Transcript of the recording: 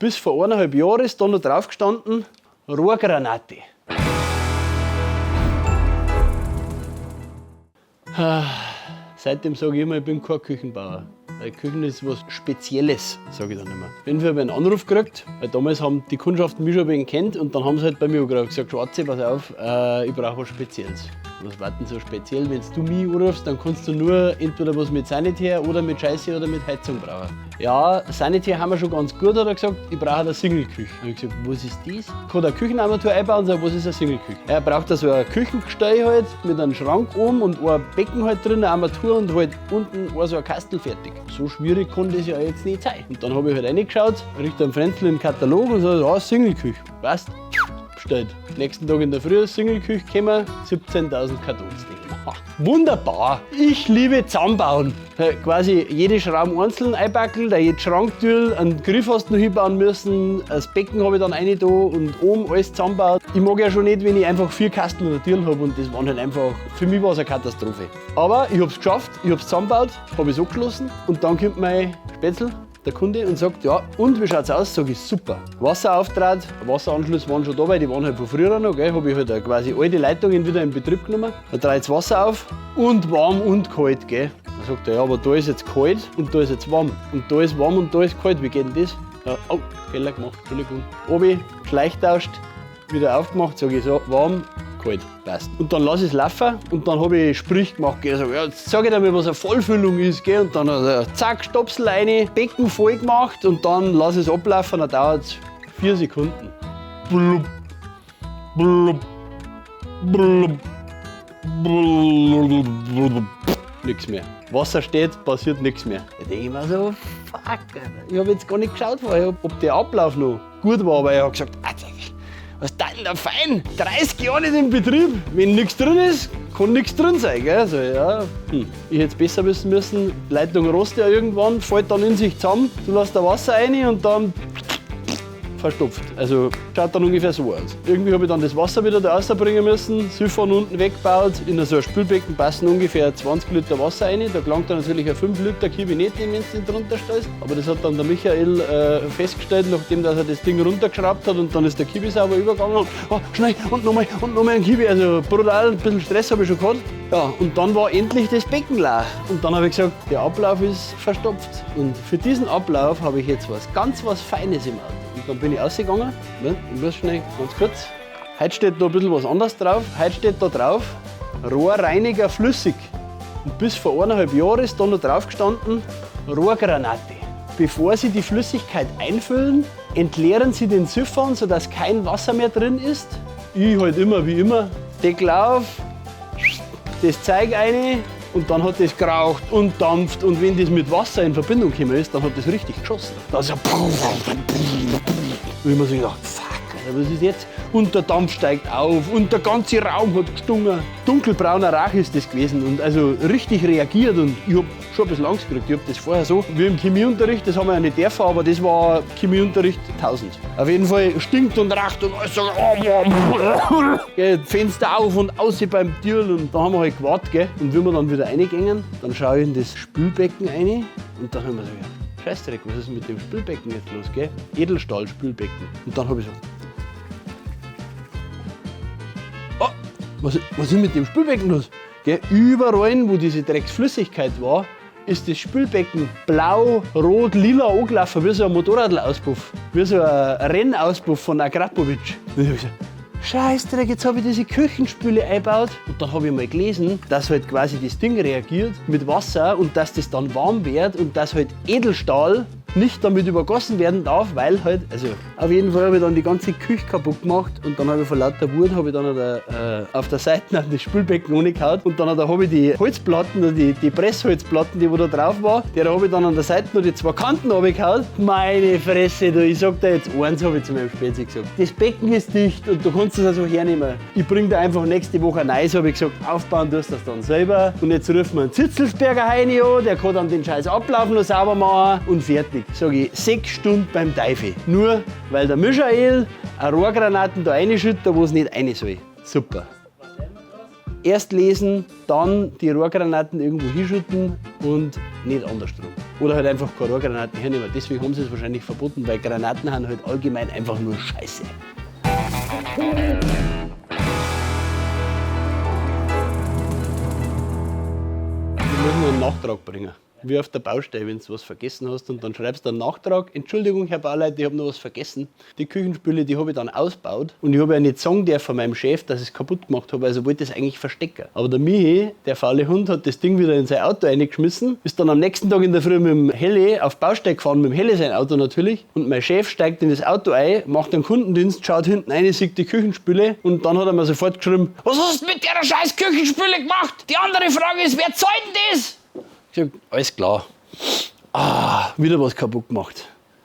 bis vor 1,5 Jahren ist da noch drauf gestanden, Rohrgranate. Seitdem sage ich immer, ich bin kein Küchenbauer. Weil Küchen ist was Spezielles, sage ich dann immer. Wenn ich einen Anruf gekriegt, weil damals haben die Kundschaften mich schon ein wenig kennt und dann haben sie halt bei mir angerufen und gesagt, Schwarze, pass auf, ich brauche was Spezielles. Was war denn so speziell? Wenn du mich anrufst, dann kannst du nur entweder was mit Sanitär oder mit Scheiße oder mit Heizung brauchen. Ja, Sanitär haben wir schon ganz gut, hat er gesagt, ich brauche eine Single-Küche. Hab ich gesagt, was ist das? Kann er eine Küchenarmatur einbauen und sagt, was ist eine Single-Küche? Er braucht da so ein Küchengestell halt mit einem Schrank oben und ein Becken halt drin, eine Armatur und halt unten so ein Kastel fertig. So schwierig kann das ja jetzt nicht sein. Und dann habe ich halt reingeschaut, richte am Frenzel im Katalog und so, ja, Single-Küche, passt. Bestellt. Nächsten Tag in der Früh Single-Küche gekommen, 17.000 Kartons. Wunderbar! Ich liebe zusammenbauen. Quasi jede Schraube einzeln einpacken, da jede Schranktür, einen Griff hast du noch hinbauen müssen, das Becken habe ich dann rein da und oben alles zusammenbaut. Ich mag ja schon nicht, wenn ich einfach 4 Kasten oder Türen habe und das waren halt einfach, für mich war es eine Katastrophe. Aber ich hab's geschafft, ich hab's zusammengebaut, hab es angeschlossen und dann kommt mein Spätzl, der Kunde, und sagt, ja, und wie schaut's aus? Sag ich, super. Wasserauftrat, Wasseranschlüsse waren schon da, weil die waren halt von früher noch, gell? Hab ich halt quasi alte Leitungen wieder in Betrieb genommen. Da dreht's Wasser auf und warm und kalt, gell? Dann sagt er, ja, aber da ist jetzt kalt und da ist jetzt warm. Und da ist warm und da ist kalt, wie geht denn das? Ja, oh, Fehler gemacht, Entschuldigung. Obi, Schleich tauscht, wieder aufgemacht, sag ich so, warm, kalt, passt. Und dann lass ich's laufen und dann hab ich Sprüche gemacht, gell, sag, ja, jetzt sag ich dir mal, was eine Vollfüllung ist, gell, und dann also, zack, Stopsel rein, Becken voll gemacht und dann lass ich's ablaufen, dann dauert's 4 Sekunden. Blub, blub, blub, blub, blub, nix mehr. Wasser steht, passiert nix mehr. Da denk ich mir so, fuck, Alter. Ich hab jetzt gar nicht geschaut vorher, ob der Ablauf noch gut war, aber ich hab gesagt, Alter, was ist denn da fein? 30 Jahre nicht im Betrieb. Wenn nix drin ist, kann nix drin sein. Gell? Also, ja. Ich hätte es besser wissen müssen. Leitung rostet ja irgendwann, fällt dann in sich zusammen. Du lässt da Wasser rein und dann verstopft. Also schaut dann ungefähr so aus. Irgendwie hab ich dann das Wasser wieder da rausbringen müssen, Siphon unten weggebaut. In so ein Spülbecken passen ungefähr 20 Liter Wasser rein. Da gelangt dann natürlich ein 5 Liter Kiwi nicht, wenn du den drunter stellst. Aber das hat dann der Michael festgestellt, nachdem dass er das Ding runtergeschraubt hat und dann ist der Kiwi sauber übergegangen. Oh, schnell und nochmal ein Kiwi. Also brutal, ein bisschen Stress hab ich schon gehabt. Ja, und dann war endlich das Becken leer. Und dann hab ich gesagt, der Ablauf ist verstopft. Und für diesen Ablauf hab ich jetzt was ganz was Feines im Auto. Und dann bin ich rausgegangen. Moment, ich muss schnell, ganz kurz. Heute steht da ein bisschen was anderes drauf. Heute steht da drauf, Rohrreiniger flüssig. Und bis vor 1,5 Jahren ist da noch drauf gestanden, Rohrgranate. Bevor Sie die Flüssigkeit einfüllen, entleeren Sie den Siphon, sodass kein Wasser mehr drin ist. Ich halt immer wie immer, Deckel auf, das Zeug rein und dann hat das geraucht und dampft und wenn das mit Wasser in Verbindung gekommen ist, dann hat das richtig geschossen. Da ist ja und ich mir so gedacht, fuck, Alter, was ist jetzt? Und der Dampf steigt auf und der ganze Raum hat gestunken. Dunkelbrauner Rauch ist das gewesen und also richtig reagiert und ich hab schon ein bisschen Angst gekriegt. Ich hab das vorher so, wie im Chemieunterricht, das haben wir ja nicht dürfen, aber das war Chemieunterricht 1000. Auf jeden Fall stinkt und raucht und alles so, gell, Fenster auf und aus beim Türl und da haben wir halt gewartet, gell. Und wie wir dann wieder reingingen, dann schau ich in das Spülbecken rein und dann haben wir so gedacht, Scheißdreck, was ist denn mit dem Spülbecken jetzt los, gell? Edelstahl-Spülbecken. Und dann hab ich so, oh, was ist mit dem Spülbecken los? Gell? Überall, wo diese Drecksflüssigkeit war, ist das Spülbecken blau, rot, lila angelaufen, wie so ein Motorradauspuff, wie so ein Rennauspuff von Akrapovic. Und ich hab gesagt, Scheißdreck, jetzt hab ich diese Küchenspüle eingebaut. Und dann hab ich mal gelesen, dass halt quasi das Ding reagiert mit Wasser und dass das dann warm wird und dass halt Edelstahl nicht damit übergossen werden darf, weil halt, also auf jeden Fall hab ich dann die ganze Küche kaputt gemacht und dann hab ich vor lauter Wut hab ich dann auf der Seite an das Spülbecken runtergehauen und dann hab ich die Holzplatten, die Pressholzplatten, die wo da drauf war, der hab ich dann an der Seite noch die 2 Kanten runtergehauen. Meine Fresse, du, ich sag dir jetzt eins, hab ich zu meinem Spezi gesagt. Das Becken ist dicht und du kannst das also hernehmen. Ich bring dir einfach nächste Woche ein neues, hab ich gesagt, aufbauen tust du das dann selber. Und jetzt rufen wir einen Zitzelsberger Heini an, der kann dann den scheiß Ablauf noch sauber machen und fertig. Sag ich, 6 Stunden beim Teufel. Nur weil der Michael eine Rohrgranaten da reinschüttet, da wo es nicht rein soll. Super. Erst lesen, dann die Rohrgranaten irgendwo hinschütten und nicht andersrum. Oder halt einfach keine Rohrgranaten hernehmen. Deswegen haben sie es wahrscheinlich verboten, weil Granaten haben halt allgemein einfach nur Scheiße. Wir müssen einen Nachtrag bringen. Wie auf der Baustelle, wenn du was vergessen hast und dann schreibst du einen Nachtrag. Entschuldigung, Herr Bauleiter, ich habe noch was vergessen. Die Küchenspüle, die habe ich dann ausgebaut und ich habe ja nicht sagen dürfen von meinem Chef, dass ich es kaputt gemacht habe, also wollte ich es eigentlich verstecken. Aber der Michi, der faule Hund, hat das Ding wieder in sein Auto reingeschmissen, ist dann am nächsten Tag in der Früh mit dem Heli auf Baustelle gefahren, mit dem Heli sein Auto natürlich. Und mein Chef steigt in das Auto ein, macht einen Kundendienst, schaut hinten rein, sieht die Küchenspüle und dann hat er mir sofort geschrieben, was hast du mit der scheiß Küchenspüle gemacht? Die andere Frage ist, wer zahlt denn das? Ich sag, alles klar. Ah, wieder was kaputt gemacht.